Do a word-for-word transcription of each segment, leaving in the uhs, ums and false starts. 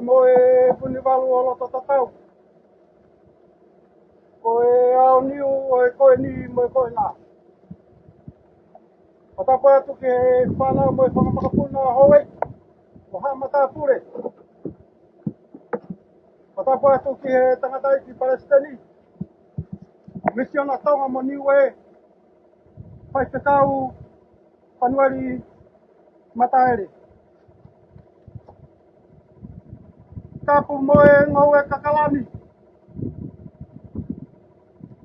Mo e Vunivalu ʻo loto tatau. Ko e aoniu ʻo e ko eni mo e ko ena. Fakatapu atu ki he fānau mo e fanga makapuna ʻo Houʻeiki, ʻo Haʻa Matāpule. Fakatapu atu ki he tangataʻeiki palesiteni, Misiona Tonga mo Niue, Faifekau Fanueli Mataele. Tapu mo e ngoue kakalani,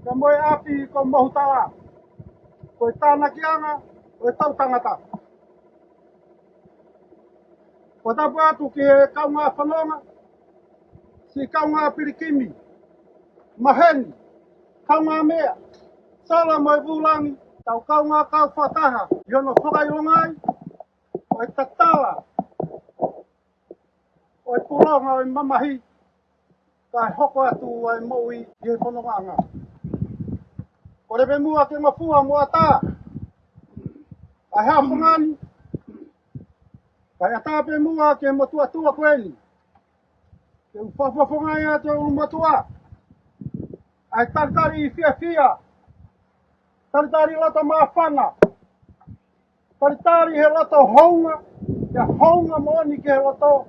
ka mo e ʻapi ko Mohutala, ko e tānakiʻanga ʻo e toʻutangata. Fakatapu atu ki he kaungā fononga, siʻi kaungā pilikimi, maheni, kaungā meʻa, sala mo e vulangi, tau kaungā kau fakataha ʻi hono fakaʻilongaʻi ʻo e tatala ʻo e pulonga ʻo e mamahi, kae hoko atu ʻa e moʻui ʻi he fonongaʻanga. Kole pē muʻa ke ngofua mo ʻatā ʻa e haʻofanga ni, kae ʻatā pē muʻa ki he motuʻa tuʻa ko eni, ke u fakafofongaʻi atu ʻe ʻulumotuʻa ʻa e talitali fiefia, talitali loto māfana, talitali he loto hounga, ʻa e hounga moʻoni ki he loto.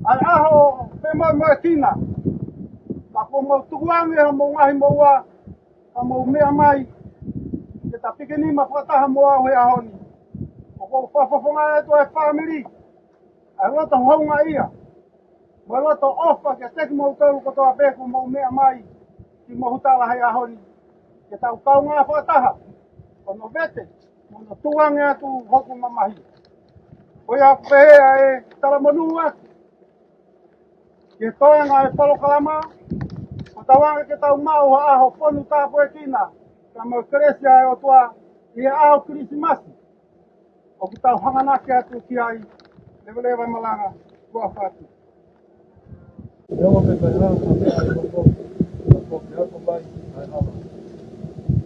ʻA e ʻaho pē mo e moekina, ka kuo mau tukuange ʻa homou ngaahi moua, ka mou meʻa mai ke ta pikinima fakataha mo au he ʻaho ni. ʻOku ou fakafofongaʻi atu ʻa e fāmili, ʻa e loto houngaʻia mo e loto ʻofa kiate kimoutolu kotoa pē kuo mou meʻa mai ki Mohutala he ʻaho ni, ke tau kaungā fakataha ʻo vete mo tukuange atu hoku mamahi. Ko ia ʻoku pehē ʻa e talamonū atu ki he toenga ʻa e polokalama, ʻo tauange ke tau maʻu ha ʻaho fonu tāpuekina, ka mo e kelesi ʻa e ʻOtua ʻi he ʻaho Kilisimasi ʻoku tau hanganaki atu ki ai. Leveleva e malanga, kuo fatu. Ia ua pe kai ha, ha pe ai loko, ha po ke ako mai, ai hala.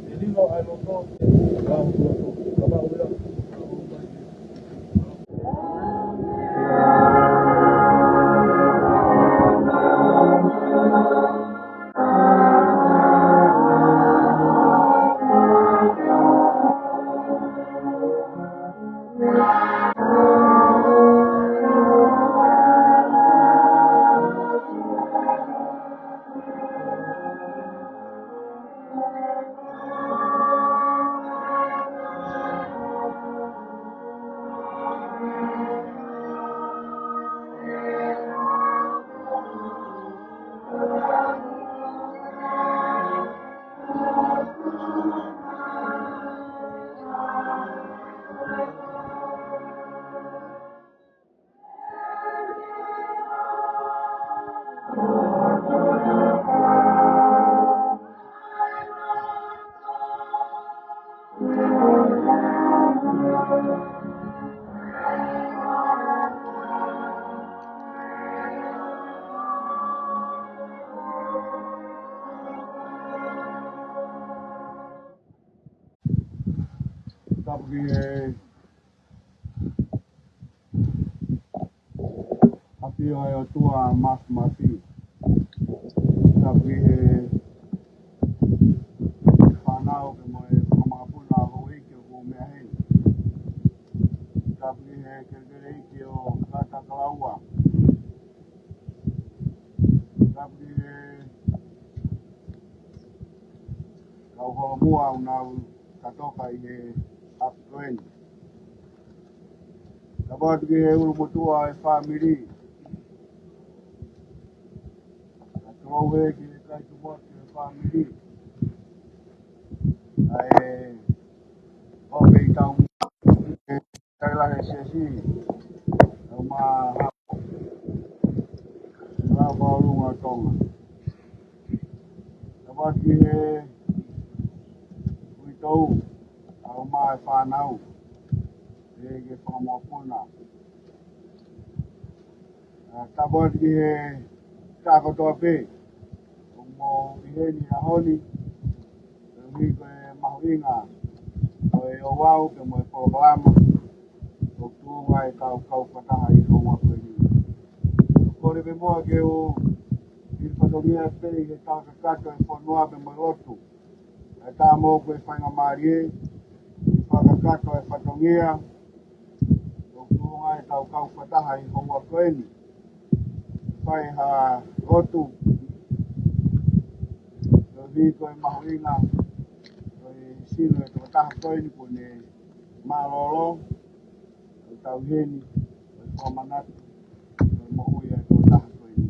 E lilo ai loko, e lau loko, ka mau ia, ka mau mai. Tapu ki he ʻafio ʻa e ʻOtua Māfimafi. Tapu ki he fānau pea mo e fanga makapuna ʻo Houʻeiki ʻoku meʻa heni. Tapu ki he kelekele ʻeiki ʻo Kātā Kalaua. Tapu ki he kau holomua ʻoku nau kātoka ʻi he ʻapi ko eni. Tapu atu ki he ʻulumotuʻa ʻo e fāmili. Ka tau ʻoatu ki he kai tumoa ki he fāmili. ʻA e ʻope i tau kai lahi e siasi, ʻo ma hapo. Lava ʻo lunga Tonga. Tapu atu ki he uitou, ʻa e ʻomai e fānau, ʻa e fanga makapuna. ʻA, tapu atu ki he taha kotoa pē ʻoku mou ʻi heni he ʻaho ni, koeʻuhi ko e mahuʻinga ʻo e ouau pea mo e polokalama ʻoku tuʻunga ai ʻetau kau fakataha ʻi he houa ko eni. Kole pē muʻa ke u ʻi he fatongia pē ʻi he tala kakato e fonua pea mo e lotu. ʻE tā mo ko e faingamālie ʻi he fakakakato e fatongia ʻo tuʻunga ʻetau kau fakataha ʻi he houa ko eni. Fai ha lotu. Koeʻuhi ko e mahuʻinga ʻo e sino e tokotaha ko eni kuo ne mālōlō. ʻOku tau ʻi heni ʻo fakamanatu ʻa e moʻui ʻa e tokotaha ko eni.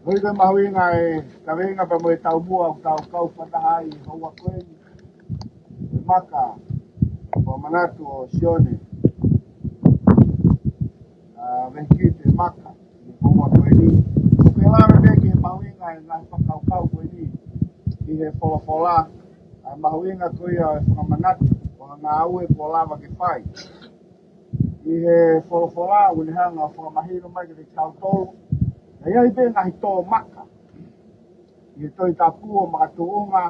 Koeʻuhi ko e mahuʻinga e kaveinga pea mo e taumuʻa ʻoku tau kau fakataha ai ʻi he houa ko eni. Ko e maka, fakamanatu ʻo Sione. ʻA, Vehikite Maka, ʻi he houa ko eni. ʻOku lave pē ki he mahuʻinga e ngaahi fakakaukau ko eni ʻi he folofola, ʻa e mahuʻinga ko ia e fakamanatu ʻo ha ngāue kuo lava ke fai. ʻI he folofola, ʻoku ne hanga ʻo fakamahino mai kiate kitautolu. ʻOku ʻi ai pē ngaahi tō maka ʻi he Tohi Tapu ʻo makatuʻunga,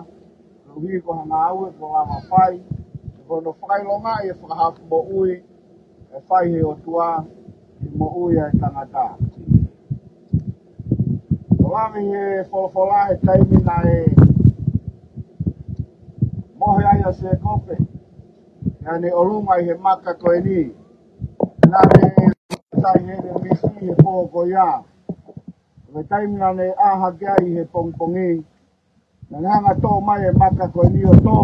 koeʻuhi ko ha ngāue kuo lava fai, ko hono fakaʻilongaʻi e fakahaofi moʻui ʻe fai ʻe he ʻOtua ʻi he moʻui ʻa e tangata. ʻOku lave ʻi he folofola he taimi naʻe mohe ai ʻa Sēkope, ʻi heʻene ʻolunga ʻi he maka ko eni. Naʻe sai heʻene misi he pō ko ia. Ko e taimi naʻa ne ʻā hake ai he pongipongi, naʻa ne hanga ʻo toʻo mai e maka ko eni ʻo tō.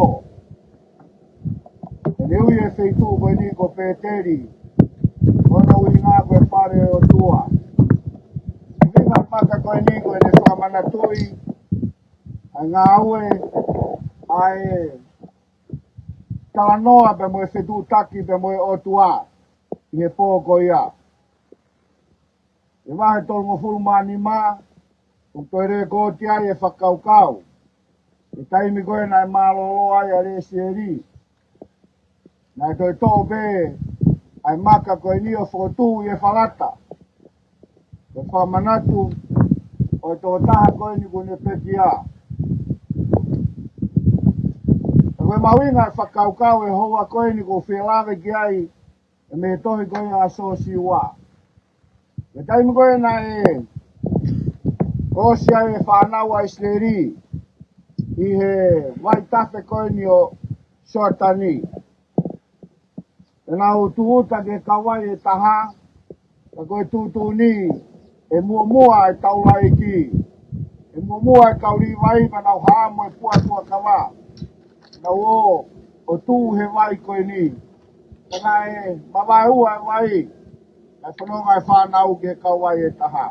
Naʻa ne ui e feituʻu ko eni ko Pēteli, ʻo ne ʻuhinga ko e fale ʻo e ʻOtua. ʻUhinga e maka ko eni ko ʻene fakamanatuʻi ʻa e ngāue ʻa e talanoa pea mo e fetuʻutaki pea mo e ʻOtua ʻi he pō ko ia. ʻI he vahe tolungofulu mā nima, ʻoku toe lēkooti ai e fakakaukau ʻi he taimi ko ē naʻe mālōlō ai ʻa Lesieli. Naʻe toe toʻo pē ʻa e maka ko eni ʻo fokotuʻu ʻi Efalata. Ko e fakamanatu ʻo e tokotaha ko eni kuo ne pekia. Ko e mahuʻinga e fakakaukau e houa ko eni ʻoku ou fie lave ki ai, ʻa e meʻa tohi ko ia ʻa Siosiua. Ko e taimi ko ē naʻe ʻosi ai e fānau ʻa ʻIsileli ʻi he vaitafe ko eni ʻo Sioatani. Pea nau tūʻuta ki he kauvai ʻe taha, ka ko e tuʻutuʻuni, ʻe muʻomuʻa e taulaʻeiki, ʻe muʻomuʻa e kau Līvai, pea nau hā mo e puha fuakava. Nau ō ʻo tuʻu he vai ko eni. Pea naʻe mavaeua e vai, naʻe fononga e fānau ki he kauvai ʻe taha.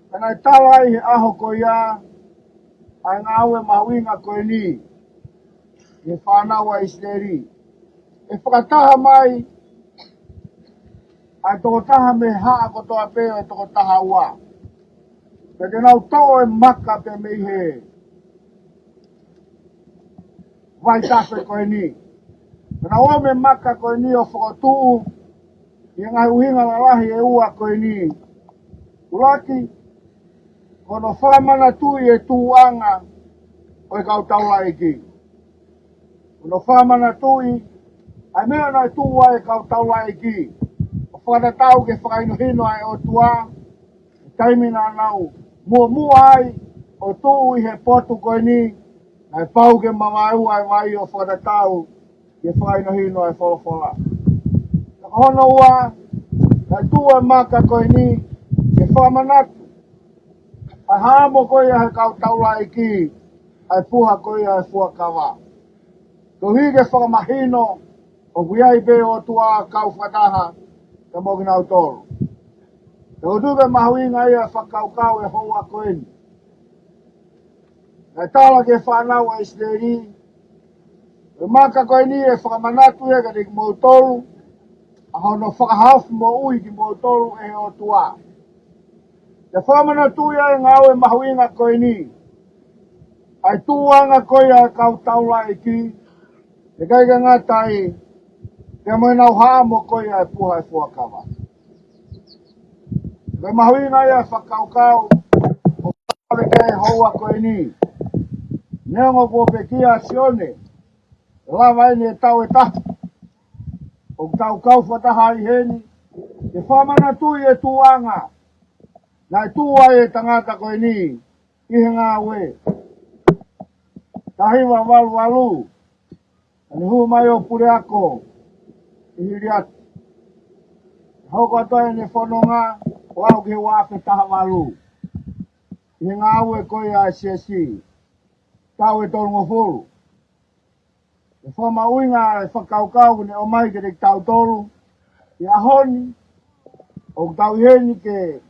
Pea naʻe tala ai he ʻaho ko ia ʻa e ngāue mahuʻinga ko eni ʻi he fānau ʻa ʻIsileli. ʻE fakataha mai ʻa e tokotaha mei he haʻa kotoa pē ʻo e toko taha ua. Pea te nau toʻo e maka pē mei he vaitafe ko eni. Pea nau ō mo e maka ko eni ʻo fokotuʻu ʻi he ngaahi ʻuhinga lalahi ʻe ua ko eni. ʻUluaki, ko hono fakamanatuʻi e tuʻuʻanga ʻo e kau taulaʻeiki. Ko hono fakamanatuʻi ʻa e meʻa naʻe tuʻu ai e kau taulaʻeiki ʻo fakatatau ki he fakahinohino ʻa e ʻOtua, he taimi naʻa nau muʻomuʻa ai ʻo tuʻu ʻi he potu ko eni, naʻe pau ke mavaeua e vai ʻo fakatatau ki he fakahinohino ʻa e folofola. Ka ko hono ua, naʻe tuʻu e maka ko eni ke fakamanatu ʻa e haamo ko ia ʻa e kau taulaʻeiki ʻa e puha ko ia ʻa e fuakava. Koeʻuhi ke fakamahino ʻoku ʻi ai pē ʻOtua kau fakataha pea mo kinautolu. Pea ʻoku tuku e mahuʻinga ia e fakakaukau e houa ko eni. Naʻe tala ki he fānau ʻa ʻIsileli, ko e maka ko eni ʻe fakamanatu ia kiate kimoutolu ʻa hono fakahaofi moʻui kimoutolu ʻe he ʻOtua. ʻE fakamanatu ia e ngāue mahuʻinga ko eni, ʻa e tuʻuʻanga ko ia e kau taulaʻeiki, ʻikai ke ngata ai, pea mo ʻenau haamo ko ia e puha ʻa e fuakava. Ko e mahuʻinga ia e fakakaukau ʻoku lave ki ai e houa ko eni. Neongo kuo pekia ʻa Sione, ʻe lava eni e taʻu ʻe taha ʻoku tau kau fakataha ai heni, Ke fakamanatuʻi e tuʻuʻanga naʻe tuʻu ai e tangata ko eni ʻi he Ngāue. Taha hiva valu valu, naʻa ne hū mai ʻo puleako ʻi Hiliati. Hoko atu ai ʻene fononga ʻo aʻu ki he ua afe taha valu ʻi he ngāue ko ia ʻa e siasi. Taʻu ʻe tolungofulu. ʻE fakamahuʻinga e fakakaukau ʻoku ne ʻomai kiate kitautolu ʻi he ʻaho ni, ʻoku tau ʻi heni ke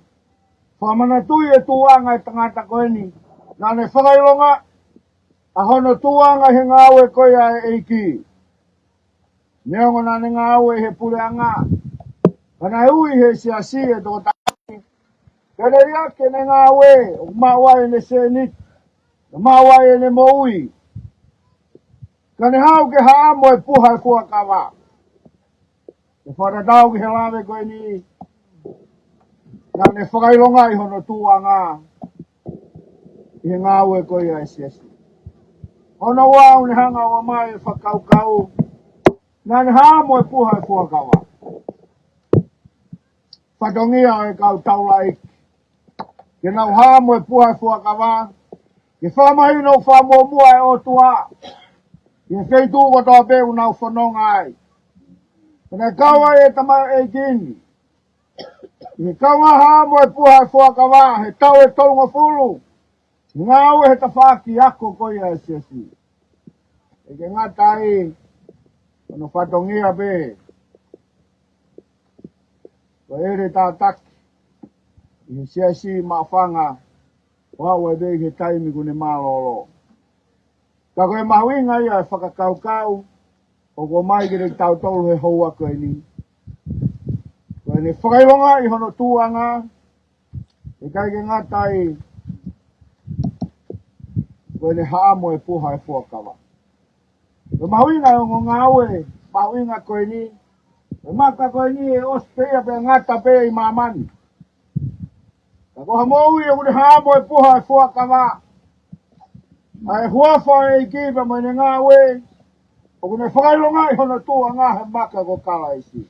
fakamanatuʻi e tuʻuʻanga e tangata ko eni naʻa ne fakaʻilonga ʻa hono tuʻuʻanga he ngāue ko ia ʻa e ʻEiki. Neongo naʻa ne ngāue he puleʻanga, ka naʻe ui he siasi e tokotaha ni ke ne liʻaki ʻene ngāue ʻoku maʻu ai ʻene sēniti, ʻoku maʻu ai ʻene moʻui. Ka ne haʻu ke haʻamo e puha e fuakava. ʻE fakatatau ki he lave ko eni, naʻa ne fakaʻilongaʻi hono tuʻuʻanga ʻi he ngāue ko ia ʻa e siasi. Hono ua, ʻoku ne hanga ʻo ʻomai e fakakaukau naʻa ne haʻamo e puha e fuakava. Fatongia ʻo e kau taulaʻeiki ke nau haʻamo e puha e fuakava, ke fakamahino ʻoku fakamuʻomuʻa e ʻOtua ʻi he feituʻu kotoa pē ʻoku nau fononga ai. Pea naʻe kau ai e tamaioʻeiki ni ʻi he kaungā haʻamo e puha e fuakava he taʻu ʻe tolungofulu, ngāue he tafaʻaki ako ko ia ʻa e siasi. ʻIkai ke ngata ai, ko hono fatongia pē ko e ʻeletā taki ʻi he siasi Maʻufanga ʻo aʻu ai pē ki he taimi kuo ne mālōlō. Ka ko e mahuʻinga ia e fakakaukau ʻoku ʻomai kiate kitautolu he houa ko eni, ko ʻene fakaʻilongaʻi hono tuʻuʻanga, ʻikai ke ngata ai, ko ʻene haʻamo e puha e fuakava. Ko e mahuʻinga e ongo ngāue mahuʻinga ko eni, ko e maka ko eni ʻe ʻosi pē ia pea ngata pē ʻi māmani. Ka ko ha moʻui ʻoku ne haʻamo e puha e fuakava, ʻa e huafa ʻo e ʻEiki pea mo ʻene ngāue, ʻoku ne fakaʻilongaʻi hono tuʻuʻanga he maka ko Kalaisi.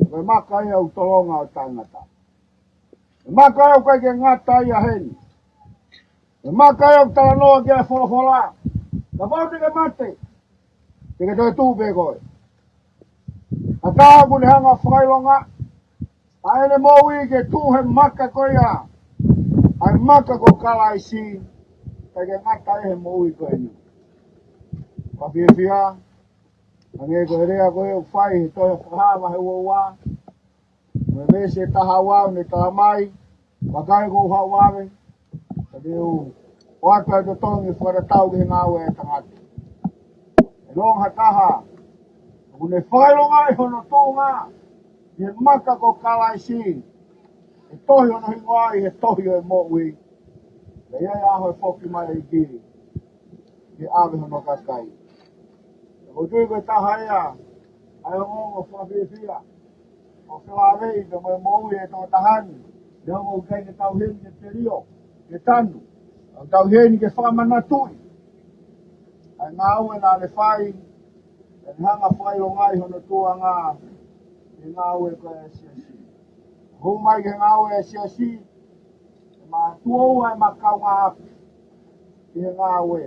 Ko e maka ia ʻoku tolonga ʻo taʻengata. Ko e maka ia ʻoku ʻikai ke ngata ia heni. Ko e maka ia ʻoku talanoa ki ai e folofola, kapau te ke mate, te ke toe tuʻu pē koe. Ka tā ʻoku ne hanga ʻo fakaʻilonga ʻa ʻene moʻui ke tuʻu he maka ko ia, ʻa e maka ko Kalaisi, ʻikai ke ngata ai he moʻui ko eni. Fakafiefia, hangē ko e lea ko ē ʻoku fai he tohi Fakahā vahe ua ua, mo e veesi ʻe taha ua, ʻoku ne talamai, vakai, kuo u haʻu ʻo vave, ka te u ʻoatu ʻa e totongi fakatatau ki he ngāue ʻa e tangata. ʻE longo ha taha ʻoku ne fakaʻilongaʻi hono tuʻuʻanga ʻi he maka ko Kalaisi, ʻe tohi hono hingoa ʻi he tohi ʻo e moʻui. Pea ʻi ai e ʻaho ʻe foki mai e ʻEiki ke ʻave hono kakai. ʻOku ou tui ko e taha ia ʻa e ongoongo fakafiefia ʻoku felāveʻi pea mo e moʻui ʻa e tokotaha ni. Neongo ʻoku ʻikai ke tau ʻi heni ke telio, ke tanu, ka ʻoku tau ʻi heni ke fakamanatuʻi ʻa e ngāue naʻa ne fai, ʻene hanga ʻo fakaʻilongaʻi hono tuʻuʻanga he ngāue ko ia ʻa e siasi. Hū mai ki he ngāue ʻa e siasi, ʻe mātuʻa ua ʻema kaungāʻapi ʻi he ngāue.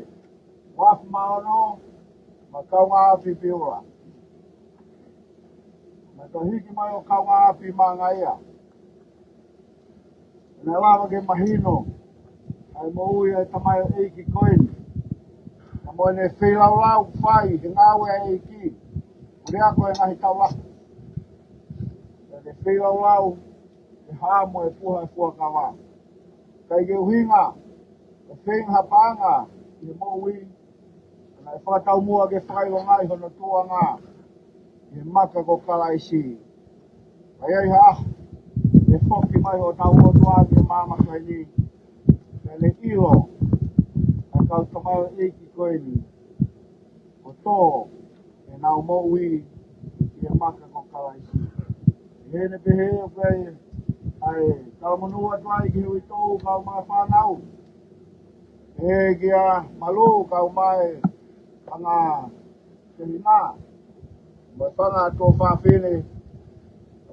Ua afe mā ono, ʻema kaungāʻapi Piula. Naʻe toe hiki mai ʻo kaungāʻapi Maʻangaia. Naʻe lava ke mahino ʻa e moʻui ʻa e tamaioʻeiki ko eni, pea mo ʻene feilaulau ʻoku fai he ngāue ʻa e ʻEiki, puleako e ngaahi taulaku. Pea ne feilaulau ke haʻamo e puha e fuakava. ʻIkai ke ʻuhinga ʻoku feinga ha paʻanga ʻi he moʻui, ka naʻe fakataumuʻa ke fakaʻilongaʻi hono tuʻuʻanga ʻi he maka ko Kalaisi. Pea ʻi ai ha ʻaho ʻe foki mai hotau ʻOtua ki he māmani ko eni, pea ne ʻilo ʻa e kau tamaioʻeiki ko eni ʻo tō ʻenau moʻui ʻi he maka ko Kalaisi. ʻI heʻene pehē ʻoku ʻi ai ʻa e talamonū atu ai ki he uitou kaeʻumaʻā e fānau, ʻe kia Malū kaeʻumaʻā e fanga tehina mo e fanga tuofāfine,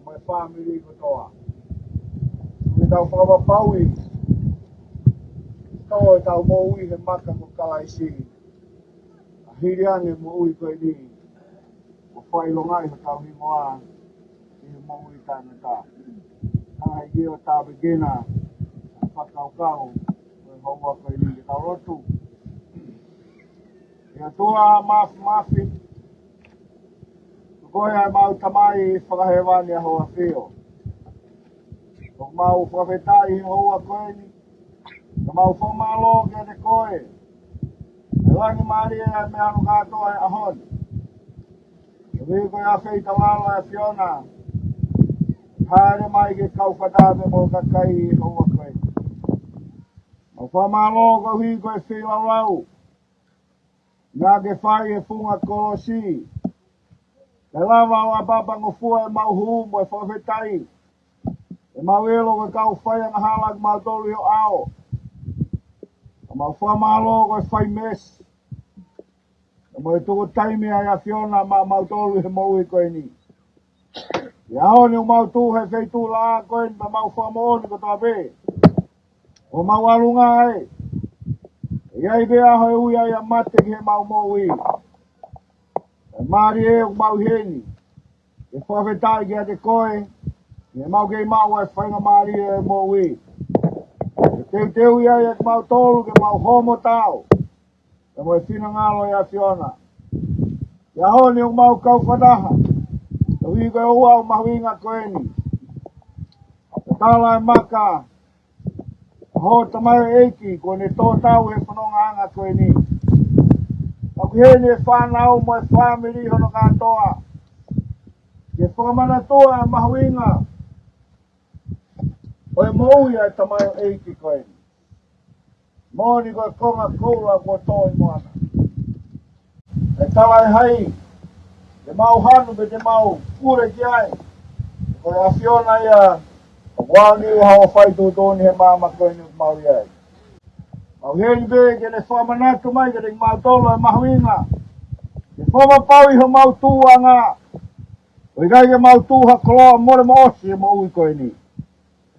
Mo e fāmili kotoa. Ke tau fakapapauʻi, tō ʻetau moʻui he maka ko Kalaisi. ʻA hili ange moʻui ko eni, ʻo fakaʻilongaʻi hotau hingoa ʻi he moʻui taʻengata. Ka ʻi he ʻo tāpuekina, fakakaukau, ko e houa ko eni ke tau lotu. ʻE ʻOtua Māfimafi, ko koe ʻa ʻemau Tamai Fakahēvani ʻa hoʻo ʻAfio. ʻOku mau fakafetaʻi he houa ko eni, ka mau fakamālō kiate koe. ʻE langi mālie ʻa e meʻa hono kātoa he ʻaho ni. Koeʻuhi ko e ʻafeitaulalo ʻa e ʻAfiona, hāʻele mai ke kau fakataha mo e kakai he houa ko eni. Mau fakamālō koeʻuhi ko e feilaulau naʻa ke fai he funga kolosi. Kae lava ʻo ʻapaʻapangofua ʻemau hū mo e fakafetaʻi. ʻEmau ʻilo ko e kau fai angahala kimautolu ʻi ho ʻao. Ka mau fakamālō ko e fai meesi. Ka mo e tuku taimi ʻa e ʻAfiona maʻamautolu he moʻui ko eni. ʻI he ʻaho ni ʻoku mau tuʻu he feituʻu laʻā ko eni, ka mau fakamoʻoni kotoa pē ʻoku mau ʻalunga ai. ʻE ʻi ai pē ʻaho ʻe ui ai ʻa mate ki heʻemau moʻui. Kae mālie ʻoku mau ʻi heni ke fakafetaʻi kiate koe, ʻi heʻemau kei maʻu ʻa e faingamālie ʻo e moʻui. Ke teuteuʻi ai ʻa kimautolu ke mau homo tau, ka mo e finangalo ʻo e ʻAfiona. ʻI he ʻaho ni ʻoku mau kau fakataha, koeʻuhi ko e ouau mahuʻinga ko eni. Tatala e maka ʻa hoʻo tamaioʻeiki kuo ne tō tau he fonongaʻanga ko eni. ʻOku ʻi heni e fānau mo e fāmili hono kātoa, ke fakamanatua e mahuʻinga ʻo e moʻui ʻa e tamaioʻeiki ko eni. Moʻoni ko e konga koula kuo tō ʻi moana. ʻE tala ʻe hai te mau hanu pe te mau pule ki ai? Ko e ʻAfiona ia, ʻoku ʻalu ni ʻo hao fai tuʻutuʻuni he māmani ko eni ʻoku mau ʻi ai. Mau ʻi heni pē ke ne fakamanatu mai kiate kimautolu e mahuʻinga ke fakapapauʻi homau tuʻuʻanga. ʻOku ʻikai ke mau tuʻu ha koloa mole moʻosi he moʻui ko eni.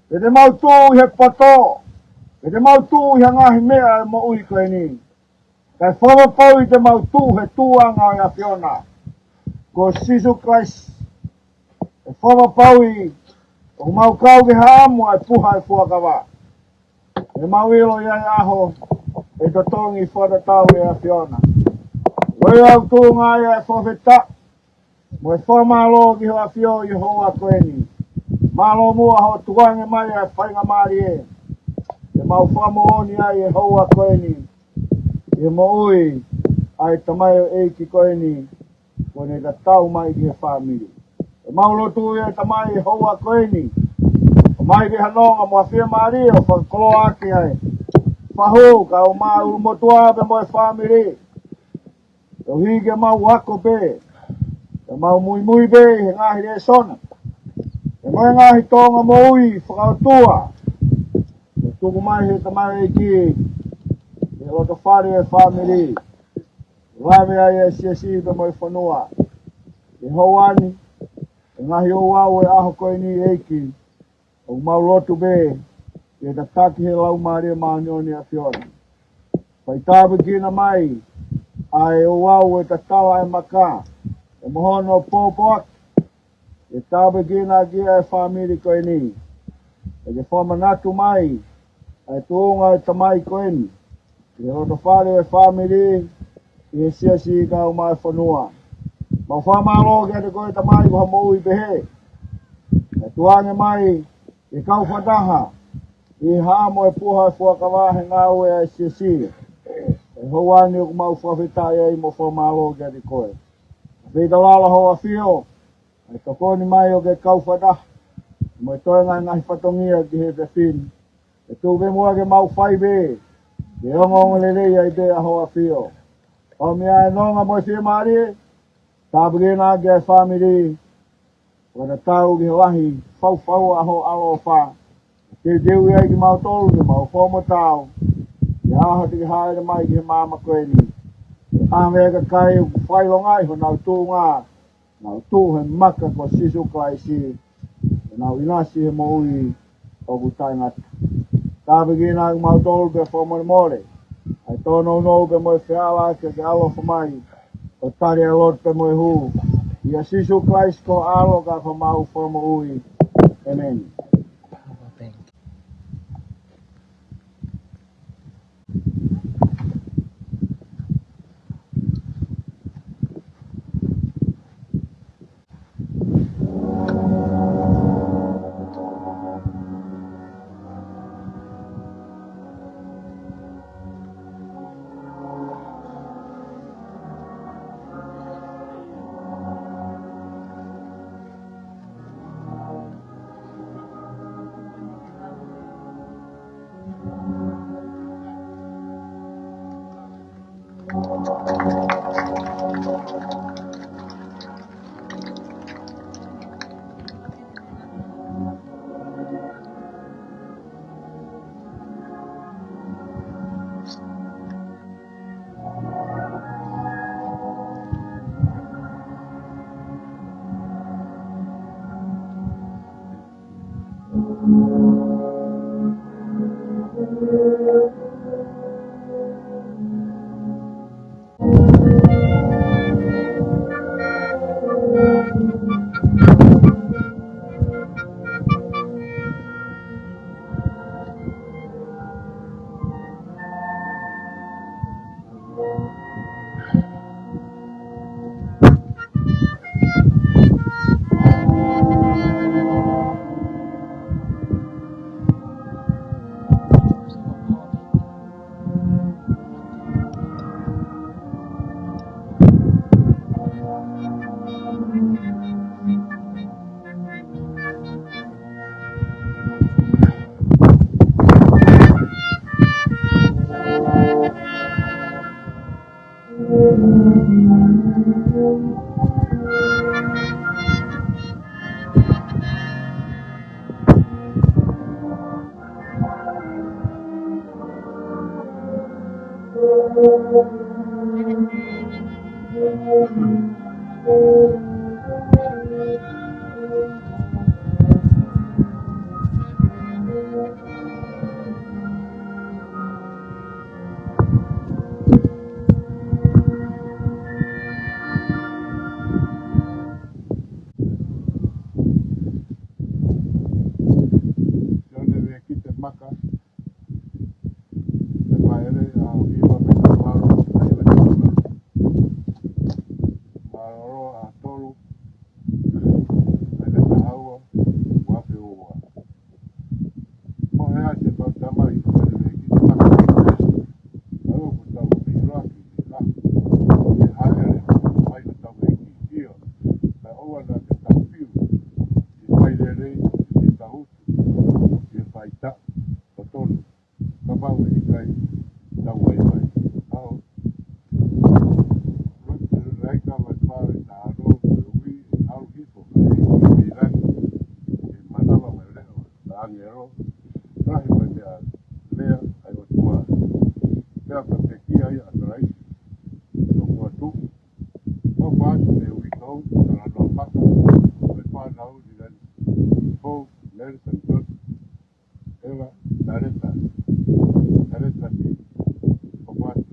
Pe te mau tuʻu ʻi he poto, pe te mau tuʻu ʻi he ngaahi meʻa ʻo e moʻui ko eni. Kae fakapapauʻi te mau tuʻu he tuʻuʻanga ʻo e ʻAfiona ko Sīsū Kalaisi. ʻE fakapapauʻi ʻoku mau kau ki he haʻamo ʻa e puha ʻo e fuakava. ʻE mau ʻilo ʻi ai e ʻaho ʻe totongi fakatatau ʻe he ʻAfiona. Ko ia ʻoku tuʻunga ai ʻa e fakafetaʻi mo e fakamālō ki ho ʻAfio ʻi he houa ko eni. Mālō muʻa hoʻo tukuange mai ʻa e faingamālie ke mau fakamoʻoni ai he houa ko eni ʻi he moʻui ʻa e tamaioʻeiki ko eni kuo ne tatau mai ki he fāmili. ʻE mau lotu ia Tamai he houa ko eni, ʻomai pē ha nonga mo ha fiemālie ʻo fakakoloa ʻaki ai. Fahu ka ʻo maʻa ʻulumotuʻa pea mo e fāmili. Koeʻuhi ke mau ako pē, ke mau muimui pē he ngaahi lēsoni, pea mo e ngaahi tōʻonga moʻui fakaʻotua. Ke tuku mai he tamaioʻeiki, he loto fale ʻo e fāmili, lave ai e siasi pea mo e fonua. He houa ni, he ngaahi ouau ʻo e ʻaho ko eni ʻEiki, ʻoku mau lotu pē ke tataki he Laumālie Māʻoniʻoni ʻo e ʻAfiona. Fai tāpuekina mai ʻa e ouau ʻo e tatala ʻa e maka, pea mo hono pōpoaki, ke tāpuekina ʻaki ʻa e fāmili ko eni. Pea ke fakamanatu mai ʻa e tuʻunga ʻo e tamai ko eni ʻi he loto fale ʻo e fāmili, ʻi he siasi kae ʻumaʻā e fonua. Mau fakamālō kiate koe Tamai ko ha moʻui pehē. Kae tukuange mai ke kau fakataha ʻi he haʻamo ʻo e puha ʻo e fuakava he ngāue ʻa e siasi. He houa ni ʻoku mau fakafetaʻi ai mo fakamālō kiate koe. Feitaulalo ho ʻAfio, ʻe tokoni mai ʻo ke kau fakataha mo e toenga e ngaahi fatongia ki he efiafi ni. ʻE tuku pē muʻa ke mau fai pē ke ongoongolelei ai pē ʻa ho ʻAfio. ʻOmi ʻa e nonga mo e fiemālie, tāpuekina ʻaki ʻa e fāmili, fakatatau ki he lahi faufaua ʻa ho ʻaloʻofa. Teuteuʻi ai kimautolu ke mau homo tau ʻi he ʻaho te ke hāʻele mai ki he māmani ko eni. ʻAve e kakai ʻoku fakaʻilongaʻi honau tuʻunga, nau tuʻu he maka ko Sīsū Kalaisi. Nau ʻinasi he moʻui ʻoku taʻengata. Tāpuekina ʻa kimautolu pea fakamolemole ʻa e tōnounou pea mo e feala ke ke ʻaloʻofa mai ʻo tali ʻa e lotu pea mo e hū. ʻIa Sīsū Kalaisi ko ho ʻAlo ka ko homau Fakamoʻui. ʻĒmeni. Sione Vekite Maka, ʻe faʻele ʻa ʻOhiva mei Kapalo, ʻa Iva Kapalo. Mālōlō ʻa Tolu, mei he taha ua, ua afe ua. Mo e ʻasi e kau tamai, Sione Vekite Maka. ʻA ʻoku tau feʻiloaki, ʻa, ʻe haʻele, mai ko tau ʻEiki, ʻio, kae ʻoua naʻa ke tau fiu, ʻi he fai lelei, ʻi he tau ʻi he faʻahitaʻu, ʻo tonu, kapau ʻe ʻikai tau vaivai. ʻAo, lotu ʻe laika mai pāve ta alo, ko e ui, ʻe ʻalu hifo, ʻe ʻi langi, ʻe manava mai leʻo, ta ʻāngelo, lahi mai meʻa, lea, ʻa e ʻOtua. Pea ka pekia ia ʻa Kalaisi, ʻo mua tuʻu, ʻo fātu te ui kau, ka la noa maka, ʻo e fānau, ʻi lani, Paul, Nelson, George, Eva, Taleta, Taleta ni, ʻo fātu.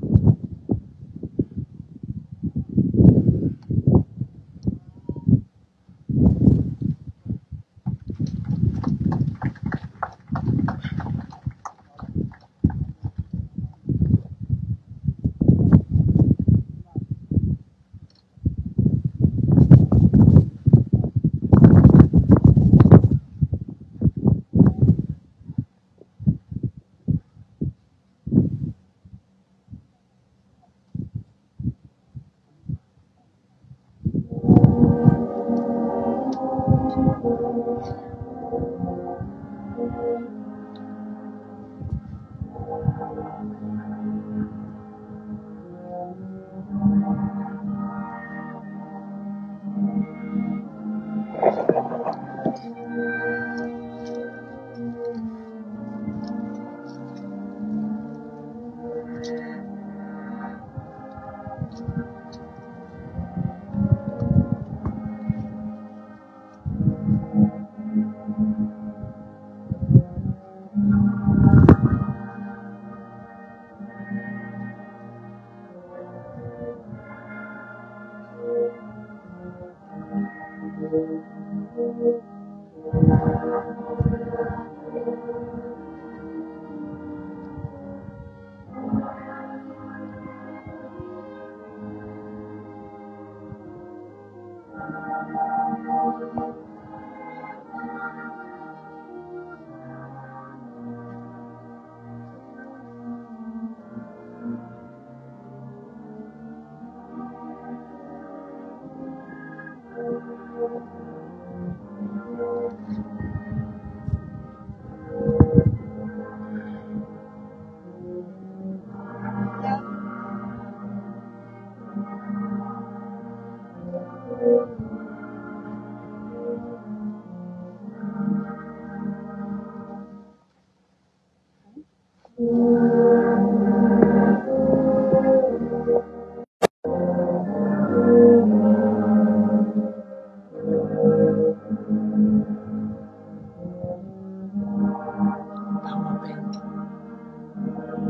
Power bank.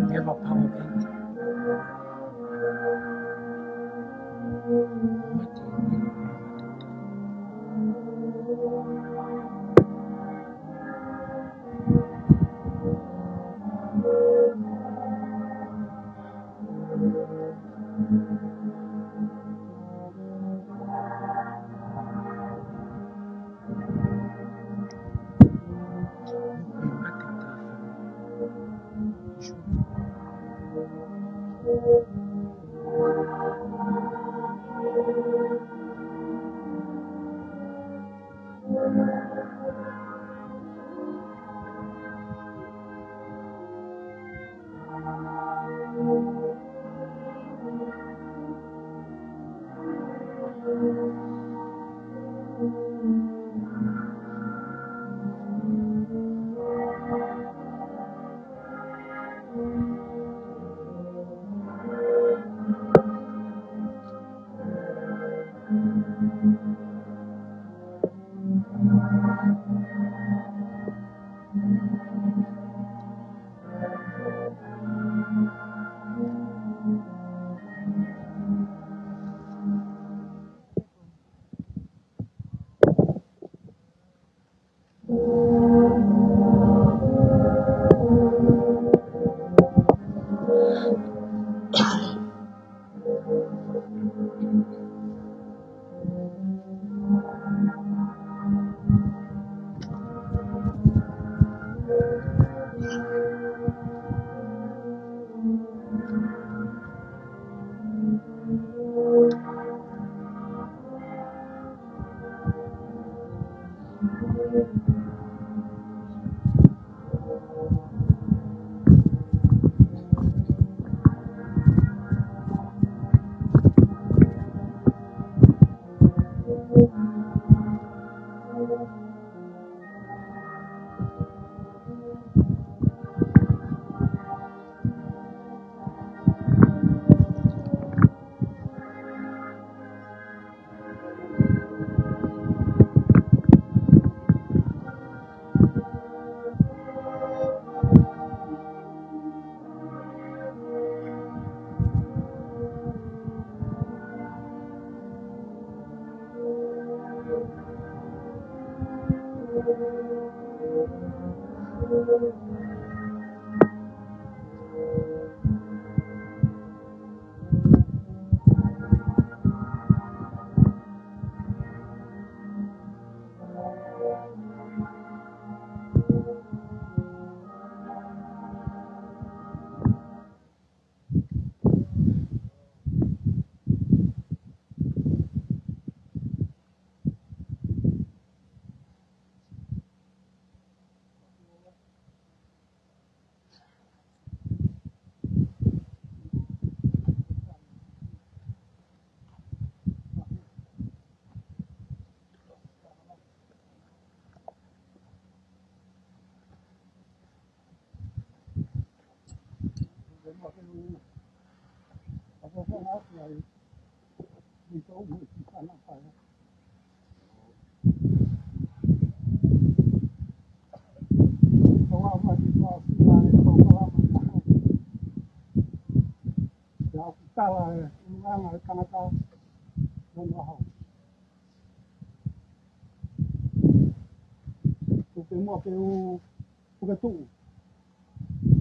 Never power bank. Tala e ʻulungaanga e tangata ʻi hono ʻaho. Puke muʻa ke u, puke tuʻu.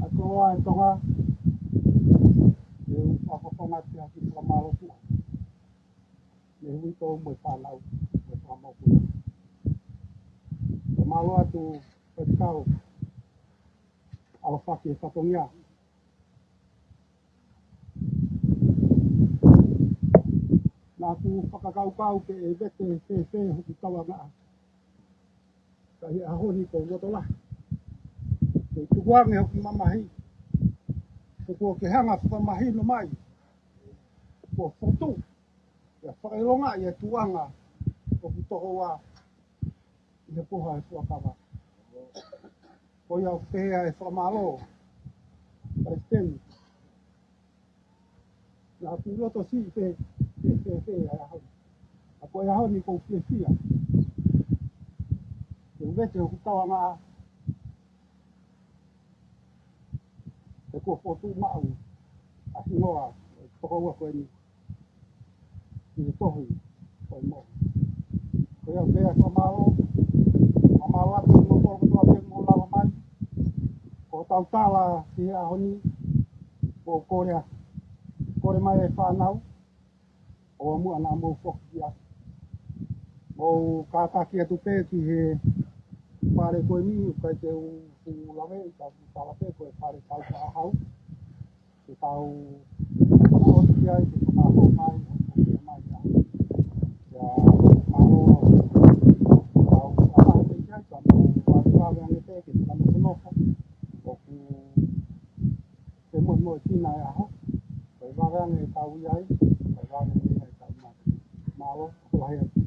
ʻA e koloa ʻa Tonga, ke u fakafofonga atu ʻa e kiʻi fakamālō tuʻa. Mei he uitou mo e fānau, mo e fānau puna. Fakamālō atu, Faifekau ʻAlofaki he fatongia. Naʻa ʻOku fakakaukau ke vete fēfē hoku tauangaʻa. Ka ʻi he ʻaho ni ʻoku ou loto lahi ke tukuange hoku mamahi. Ko ʻeku hanga fakamahino mai kuo fotu ia fakaʻilonga ʻi he tuʻunga ʻoku toko ua ʻi he poha ʻo e fuakava. Ko ia ʻoku pehē ai e fakamālō, Palesiteni. Naʻa ku loto siʻi pē, pē, pē, pē, ʻa e ʻaho. ʻA ko e ʻaho ni ʻoku ou fiefia ke vete hoku tauangaʻa. He kuo fotu maʻu ʻa e hingoa ʻo e toko ua ko eni ʻi he tohi ʻo e moʻui. Ko ia pē ʻa e fakamālō, fakamālō atu ki he moutolu kotoa pē mou lava mai. Ko hotau tala ki he ʻaho ni, ʻoku ou kole atu, kole mai e fānau, ʻo muʻa naʻa mou foki ki ai. Mou kātaki atu pē ki he fale ko eni, ʻikai te u fuʻu lave, ka u tala pē ko e fale tau ka hau. Ke tau fakaʻosi ai, ke tau mai, ʻo ke mai ai. Ia, ʻaho, tau ʻapaʻapa ki ai, ka mou vave ange pē, ke tau nofo nofo. ʻOku ke momoʻi kina e ʻaho. Kae vave ange ʻetau ʻi ai, kae vave ange ʻetau mate. Mālō, ko lahi atu.